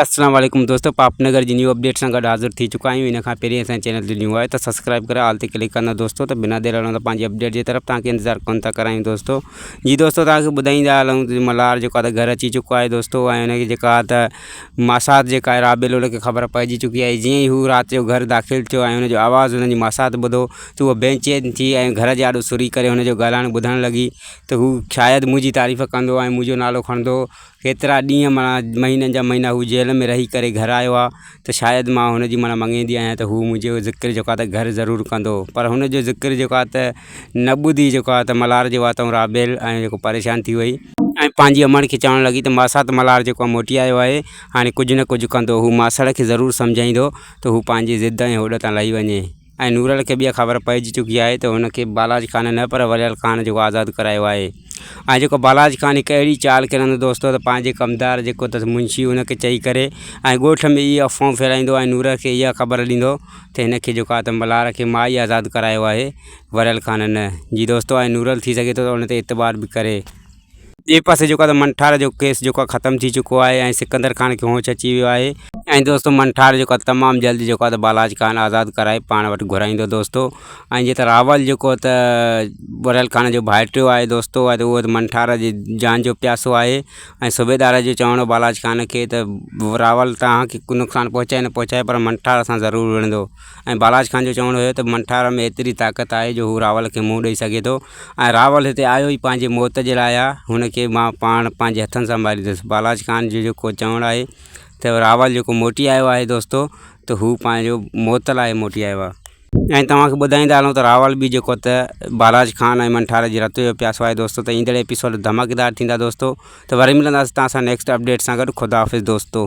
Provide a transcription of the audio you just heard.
اسلام عليڪم دوستو پاپ نگر جي نيو اپڊيٽ سان گڏ حاضر ٿي چڪا آهيون ان کان پهرين اسان چينل تي نيو آهي ته سبسڪرائب ڪري آل تي ڪلڪ ڪندا دوستو ته بنا دير هلون ته پنهنجي اپڊيٽ جي طرف توهان کي انتظار ڪون ٿا ڪرايون دوستو جي دوستو توهان کي ٻڌائيندا هلون ته ملهار جيڪو آهي ته گهر اچي چڪو آهي دوستو ۽ ان کي جيڪا ته ماسات جيڪا آهي رابيل ان کي خبر پئجي چڪي آهي جيئن ئي هو رات جو گهر داخل ٿيو ۽ ان جو آواز ان جي ماسات ٻڌو ته هوء بيچين ٿي ۽ گهر جي آڏو سري ڪري هن جو ڳالهائڻ ٻڌڻ لڳي ته هو شايد منهنجي تعريف ڪندو ۽ منهنجو نالو کڻندو ڪيترا ڏينهن معنيٰ مهينن جا مهينا هو جيل ۾ رهي ڪري گهر آيو آهي ته شايد مان هن جي معنيٰ مڱيندي آهيان ته هو منهنجو ذڪر جيڪو آهي ته گهر ضرور ڪندو پر هن جو ذڪر جيڪو آهي ته نه ٻڌي جيڪو آهي ته ملهار جي واتئون رابيل ۽ جيڪو پريشان ٿي وئي ۽ پنهنجي امڙ کي چوڻ لڳي ته ماسات ملهار جيڪو آهي موٽي آيو آهي هاڻي ڪجهه نه ڪجهه ڪندو هو ماسڙ کي ضرور سمجهائيندو ته هو پنهنجي ضد ۽ هوڏ تان لهي وڃي. ۽ نورل کي به اها خبر پئجي چڪي آهي ته هن کي بالاچ خان نه پر وليل خان جيڪو آزاد ڪرايو آهي ۽ جيڪو بالاچ خان هڪ اهڙي چال کلندو دوستو ته پنهنجي ڪمدار جيڪو اٿس منشي ان کي چئي ڪري ۽ ڳوٺ ۾ اهي افواهون ڦهلائيندو ۽ نورل کي اها خبر ڏيندو ته هن کي جيڪو آهي ته ملهار کي مان ئي آزاد ڪرايو آهي وريل خان نه جي دوستو ۽ نورل ٿي سگهي ٿو ته ان تي اعتبار به ڪري. ٻئي پاسي جيڪو آهي ته منٺار جو ڪيس جيڪو آهي ختم ٿي چڪو آهي ۽ سڪندر خان کي هوش اچي ويو آهي ۽ دوستو منٺار جيڪو آهي تمام جلد جيڪو آهي ته بالاچ خان آزاد ڪرائي پاڻ وٽ گهرائيندو دوستو ۽ جيئن ته راول جيڪو ته وريل خان جو ڀائٽيو آهي دوستو ۽ اهو ته منٺار جي جان جو پياسو آهي ۽ صوبيدار جو چوڻ هو بالاچ خان کي ته راول توهان کي نقصان پهچائي نه پهچائي پر منٺار سان ضرور وڙهندو ۽ بالاچ خان جو چوڻ هيو ته منٺار ۾ ايتري طاقت آهي جو هو راول کي منهن ڏئي سگهي ٿو ۽ راول هتي آيو ئي پنهنجي موت جي لاء آهي هن کي مان پاڻ پنهنجي هٿن سان ماريندس بالاچ خان جو جيڪو چوڻ آهي ته راول جيڪو موٽي آيو آهي دوستو ته هو پنهنجو موت لاء موٽي آيو آهي ۽ توهان کي ٻڌائيندا هلون ته راول به جيڪو ته بالاچ خان ۽ منٺار جي رت جو پياسو آهي دوستو ته ايندڙ ايپيسوڊ ڌماڪيدار ٿيندا دوستو ته وري ملنداسين توهان سان نيڪسٽ اپڊيٽ سان گڏ خدا حافظ دوستو.